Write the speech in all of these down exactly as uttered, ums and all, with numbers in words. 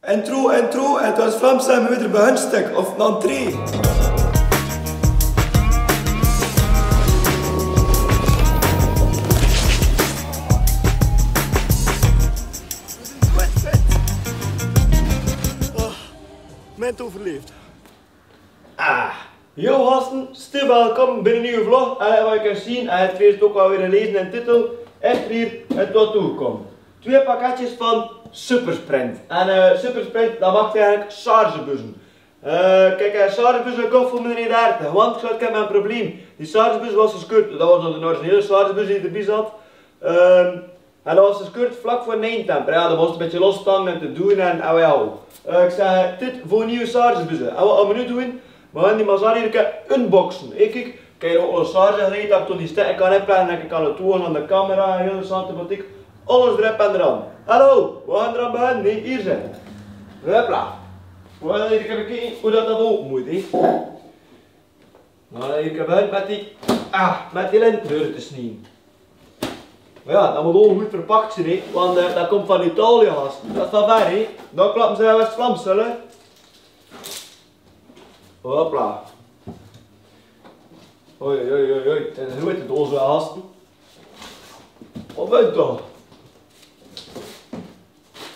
Intro, intro, en 't waor Vlaams en me weder begin stik of 'n entree. Oh, moment overleefd. Ah, yo gasten, stevig welkom binne 'n nuuj vlog. En wat geer zien, en 't waor toch waal weer te laeze in de titel, ech hier, 't waor toegekomme. Twee pakketjes van Supersprint. En eh, Supersprint, dat maak eigelik chargebussen. Eh, kiek, eh, chargebussen koste veur minder es dertig, want ich had, ich had mien probleem. Die chargebus waor geskeurd. Dat waor nog 'n originele chargebus die d'rbie zat. Ehm, en dat waor geskeurd vlak veur 'n eindtemper. Ja, dat waor 'n bietje losstange en te doon en, ah, ja. Eh, ich zag, dit veur nuuj chargebussen. En wat gaon me noe doon? Me gaon die mazar hier unboxen. Ich, ich, kiek, ich höb al 'n charger gereed, dat ich toen die stekker kan inplaatse en ich kan 't toon aan de camera, hiel interessante tematik. Alles d'rop en d'raan. Hallo, we gaon d'raan beginne. Nae, hier zien. Hopla. We gaon hier kieke wie dat, dat ope mót, hè. Noe, hier höb ich 't mit die, ah, mit die lint deur te snie. Mer ja, dat mót waal good verpak zien, hè, want eh, dat kump van Italië, gasten. Dat is waal ver, hè. Dan klappe ze West-Vlaams, hè. Hopla. Oei, oei, oei, oei. En hoe hèt de doos waal, gasten? Wat bent toch?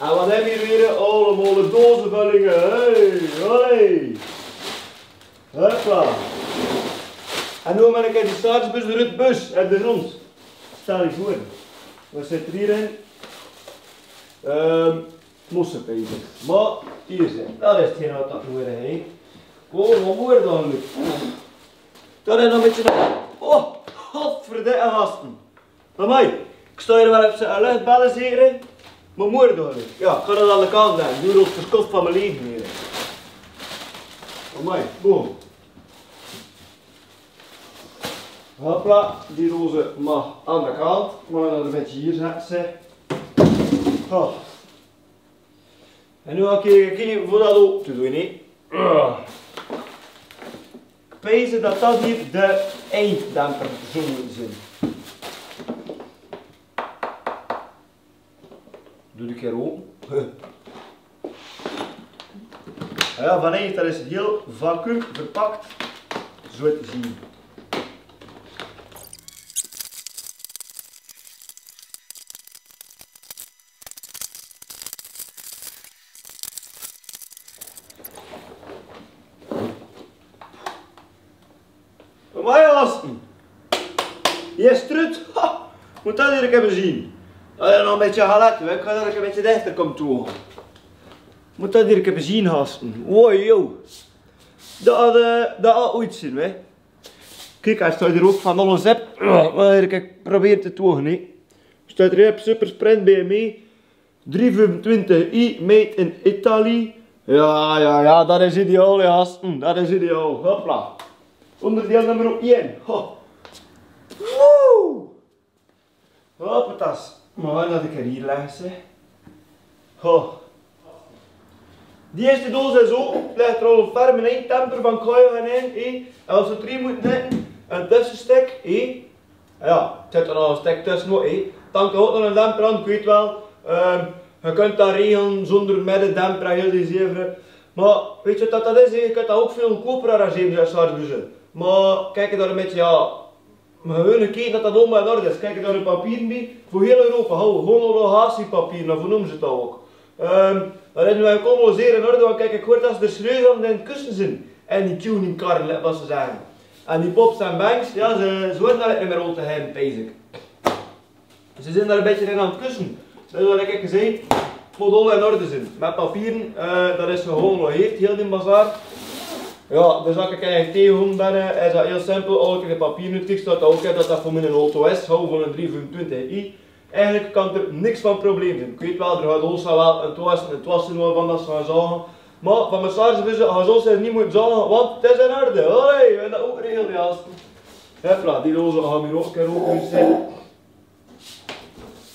En wat höbbe we hier weer? Allemaol dozenvullinge. Hey, hoi. Hopla. En noe maak ich die chargebus d'rop, bus, oet de grond. Stel dich veur. Wat zit d'r hierin? Ehm, mosse peper. Mer hier is 't. Dat is 't gene wat ich nodig höb. Oh, wat mooi dan. Dat is nog 'n bietje nog. Oh, godverdomme, gasten. Amai, ich stoi hier waal effe 'n lucht te balancere. Mer mooi dan. Ja, ich kan 't aan de kant laote. Doe op de schot van mien leven hier. Amai, boem. Hopla, die doos mer aan de kant. Mer dan 'n bietje hier zètte. Zo. En noe gaon ich kieke wat dat oet te doon, hè. Ich pijs dat dat hier de einddemper zol zeen. Doon ich 'r ope. Ja, van hie, dat is hiel vacuümverpak. Zo te zeen. Amai, gasten. Is 't d'rop? Ha! Mót dat hier effe zien. Dat is nog 'n bietje galet, hè. Ich gaon dat 'n bietje dichter kómme toe. Mót dat hier effe zien, gasten. Wow, yo. Dat, eh, dat had oets zien, hè. Kiek, d'r steit hier ouch van alles op. Mer ich probeer 't toch neet. Steit d'r op Supersprint B M E. Drie vijfentwintig i, made in Italy. Ja, ja, ja, dat is ideaal, ja, gasten. Dat is ideaal. Hopla. Onderdeel nummer één. Ho. Woe. Hoppatas. Mer laot ich 'r hie lègke, hè. Ho. Die ierste doos is ope, lèk d'r al ferm 'n einddemper van Kaio en in, hè. En es ze drie mótte nètte, 'n tössestek, hè. Ja, 't zit d'r al 'n stek tösse noe, hè. Dan kump d'r ouch nog 'n demper aan, ich weit waal. Ehm, ge kint dat regele zónder middendemper en hiel die zever. Mer wèts se wat dat is, hè? Ge kint dat ouch väöl goodkoper arrangere, die chargebus. Mer kiek dao 'n bietje, ja, mer gewoon kieke dat dat allemaol in orde is. Kiek, dao zeen papiere bie, veur hiel Europa, ho, homologatiepapiere, of wie neume ze dat ouch? Ehm, dat is noe eigelik allemaol zeer in orde, want kiek, ich huur dat ze d'r serieus aan 't kusse zeen. En die tuningkarre, wat ze zègke. En die pops en bangs, ja, ze, ze wille dat neet mieë rond de hein, pijs ich. Ze zeen dao 'n bietje in aan 't kusse. Dus wat ich gezag höb, mót allemaol in orde zeen. Mit papiere, eh, dat is gehomologeerd, hiel die bazar. Ja, dus as ich eigelik thee haol, is dat hiel simpel. As ich de papiere noe kiek, steit dao ouch, hè, dat dat veur miene auto is, ho, veur 'n drie vijfentwintig i. Eigelik kan d'r niks van probleem zeen. Ich weit waal, d'r geit ouch waal 'n twas, 'n twas in van dat soort zaken. Mer van mien chargebus, d'r zal ze neet mótte zorge, want 't is in orde. Hoi, en dat ouch regele, ja. Hopla, die doos gaon v'r ouch 'ne kier ope zètte.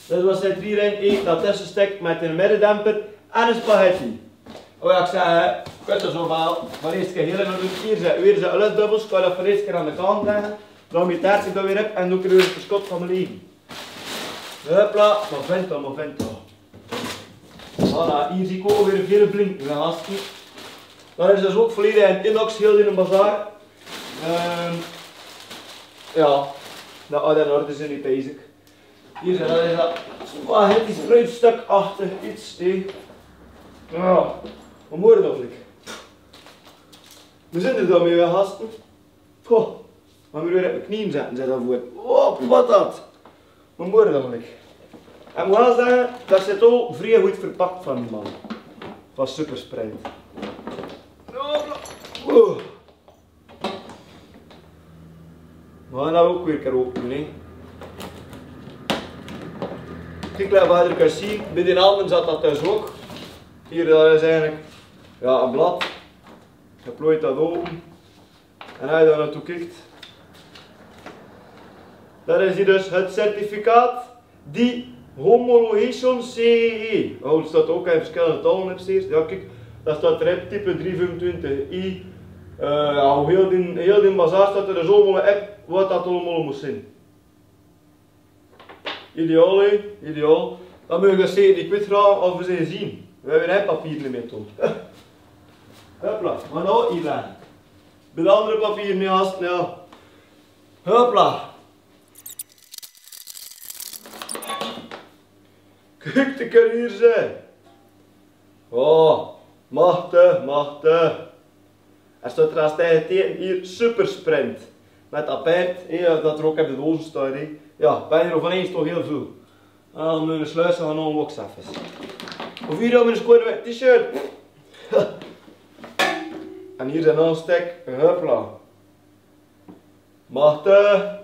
Dat waor 't drie-in-ein, dat tössestek mit 'ne middendemper en 'ne spaghetti. O ja, ich zag, eh, ich weit 't al waal, mer ierst kiek, hiel in orde, hie zeen, hie zeen alle dubbels, kan ich dat veur de ierste kier aan de kant lègke. Dan mit dat ich dat weer höb en doon ich d'r weer 'n schot van mien leven. Hopla, momento, momento. Voilà, hie zie ik ouch weer väöl blinke, hè, gasten. Dan is dus ouch verleden en inox hiel in 'n bazaar. Ehm, jao, dan, oh, dan hoort ze neet bezig. Hie zeen, dat is dat. Wah, het is 'n groot stök achter, iets, hè. Jao, wat mooi toch, like. Veer zeen d'r dan weer, hè, gasten. Goh, mer weer op mien knie zette, zet dat woord. Oh, wat dat? Mien moder dan ik. En moot waal zègke, dat zit al vrie good verpak van die man. Van Supersprint. Oh. Mer dan ouch weer kèrel, hè. Kiek, laot vader kan zeen, bie d'n Almen zat dat dus ouch. Hie, dat is eigelik, jao, e blad. Hae plooit dat ope. En hae dao nao toe kiek. Dat is hie dus het certificaat die homologation C E. Oh, d'r steit ouch in versjillende taole op zich. Jao, kiek, dao steit d'r app type drie vijfentwintig i. Eh, jao, hiel d'n, hiel d'n bazaar steit d'r dus allemaol op wat dat allemaol mot zeen. Ideaal, hè? Ideaal. Dan moge v'r ins die kwiet raoke of v'r ze zien. V'r höbbe gein papier mie, Ton. Hupla, mer noe, Ilan. Bie d'n anger papier mie hast, jao. Hupla. Kiek, de kerier, ze. Oh, machtig, machtig. D'r steit d'r as tege hie Supersprint. Mit apart, hè, dat d'r ouch op de doze steit, hè. Jao, bie d'r van ins toch hiel väöl. Ah, mien sluis van 'n box af is. Of hie dan mit 'n sjoon wit T-shirt. En hie is 'n aanstek. Hupla. Machtig.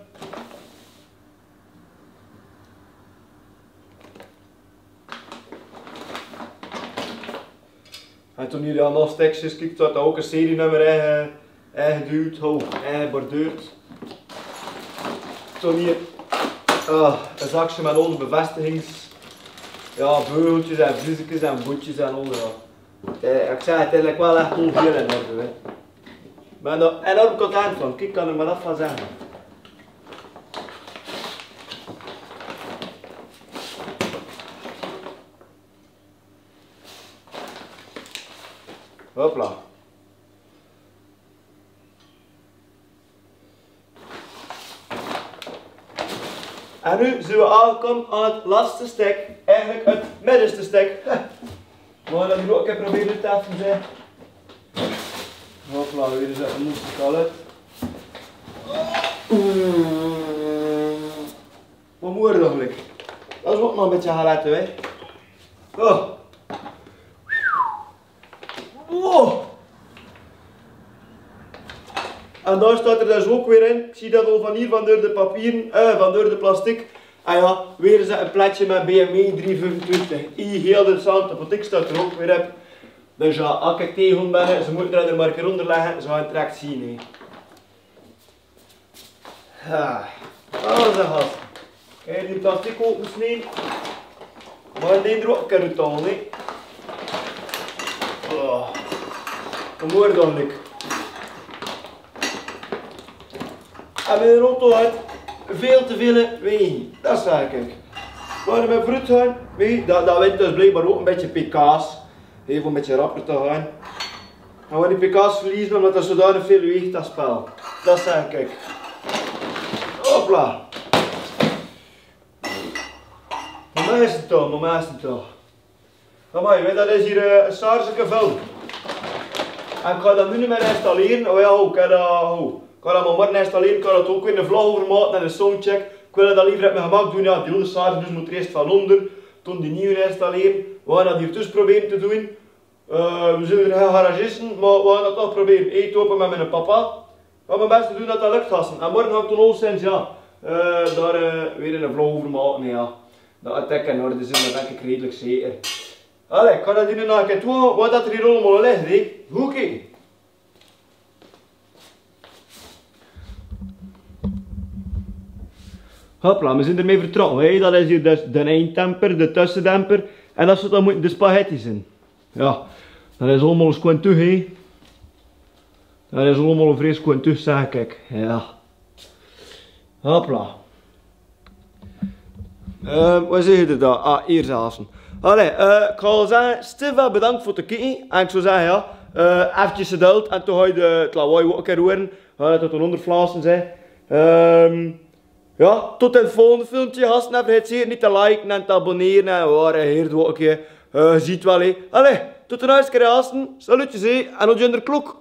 En toen hie allemaol stekskes, kiek, dao ouch 'n serienummer in, eh, geduwd, ho, eh, geborduurd. Toen hie, ah, 'n zakske mit al de bevestigings, jao, beugelkes en vliezekes en boetjes en al, jao. Eh, ik zag 't, 't liek waal ech cool, hiel in orde, hè. Mer noe, en ouch content van, kiek, kan ik mer dat van zègke. Hopla. En noe zien v'r aangekómme aan 't latste stek, eigelik 't middelste stek. Mer dat mót ich ouch ins probere te effe zeen. Hopla, weer ins effe moeilijk. Wat moeilijk nog, like. Dat is ouch nog 'n bietje hard, hè. Oh. Wow. En dao steit 'r dus ouch weer in. Ich zeen dat al van hie, van deur de papiere, eh, van deur de plastic. Ah jao, weer ins e plaetje mit B M W drie vijfentwintig i, hiel interessant. De apotheek steit d'r ouch weer op. Dus jao, as ich 't tegenkom, ze mótte 't d'r mer 'n kier ónger lègke, ze gaon 't direk zeen, hè. Ha. Oh, ze has. Kiek, die plastic opensnee. Mer die druk kan 't al neet. Oh. Wat moeilijk dan, like. En mien auto haet väöl te väöl wege. Dat zag ich. Mer mit vruut gaon, wee, dat, dat wint dus bliekbaar ouch 'n bietje pk's. Hiel väöl mit de rapper te gaon. En wen die pk's verleze, ómdat d'r zodanig väöl weeg, dat spel. Dat zag ich. Hopla. Momenten toch, momenten toch. Amai, wee, dat is hie, eh, 'n sarzeke film. En ich gaon dat noe neet mie installere. Oh jao, ho, ich gaon dat, ho. Ich gaon dat mer morge installere, ich gaon dat ouch weer 'ne vlog euver make nao de soundcheck. Ich wil dat lever op mien gemak doon, jao, die anger sarze dus mót d'r iers van ónger. Toen die nuuj installere. V'r gaon dat hie dus probere te doon. Eh, v'r zölle d'r gein garagiste, mer v'r gaon dat toch probere. Ete koupe mit miene papa. V'r gaon 't beste doon dat dat lök, gasten. En morge gaon ich toen ouch zeen, jao. Eh, dao, eh, weer 'ne vlog euver make, jao. Dat 't in orde is, dao bön ich redelik zeker. Allee, ich gaon dat hie noe 'ne kier doon, wat dat d'r hie allemaol ligk, hè. Hoekie. Hopla, v'r zeen d'r mei vertrokke, hè. Dat is hie dus d'n eindemper, de tössendemper. En dat zów dan mótte de spaghetti zeen. Jao, dat is allemaol sjoon toe, hè. Dat is allemaol vrie sjoon toe, zag ich. Jao. Hopla. Eh, wat zag ich d'r dao? Ah, hie zelfs. Allee, eh, ik wol zègke, Steve, bedank veur 't kieke. En ik zou zègke, jao, eh, efkes geduld en toen hei de, eh, 't lawaai wol 'n kier oere. Eh, tot 'n anger flaas en zègke. Ehm, jao, tot 't volgende filmke, gasten, vergaet neet te liken en te abonneren. Jao, hei, hei, doot 't 'n kier, eh, ziet waal, hè. Allee, tot 'n anger kier, gasten. Salutjes, hè. En tot 'n anger klok.